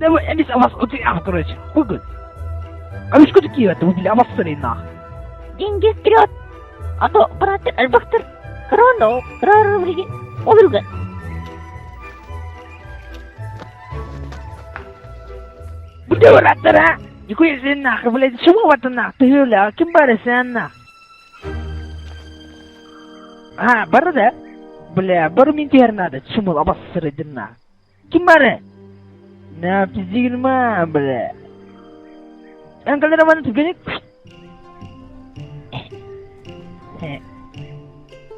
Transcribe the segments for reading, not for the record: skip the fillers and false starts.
Эмис авас короче, хуй А что такие это, бля, авас нах. Деньги вперед! А то брат элбэхтэр. Кроно, кроно, олурга. Бля, браттара! Нихуя себе нахуй, блядь, чего вот нах? Ты бля, ким барысын нах? А, бары да? Бля, бары мен надо, чумыл абассырыдын нах. Ким бары? На, пиздигин бля. Эн калера түгеник.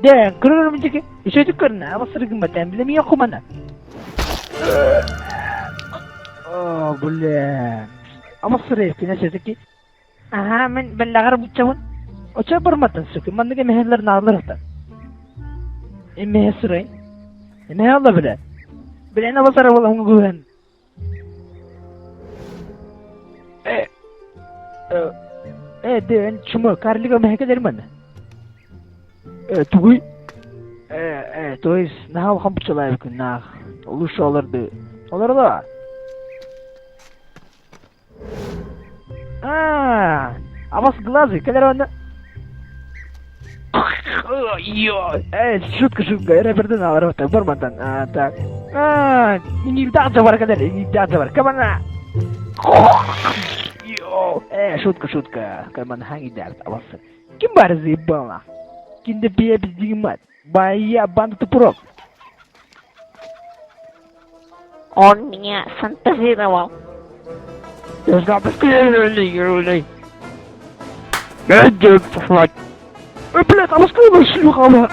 Дэ, көрөрүм дики. Үшөтүк көрүнэ, абассырыгын батан, биле мия кумана. О, бля. Абассыры кине сөтүки. Аха, мен беллагар буччабын. Очо барматын суки, манныга мехелер наалар ата. Эмеhe сырай. Эмеhe алла биле. Биле на басара бола хунгуэн. Э, э, дэн чума карлига мехе мана. Э, тугуй. Э, э, то есть нахал хампчалай күн нах. Лучше аларды. Олар А, а вас глазы, когда он... Ё, шутка, шутка, рэперден алар бармантан. А, так. А, не бар кадер, не бар. Камана. Йо, шутка, шутка. Камана ханги дарт, авас. Ким бар заебала? Кинде пия без Бая банда топоров. Он меня шантажировал. Блядь, а шлюха?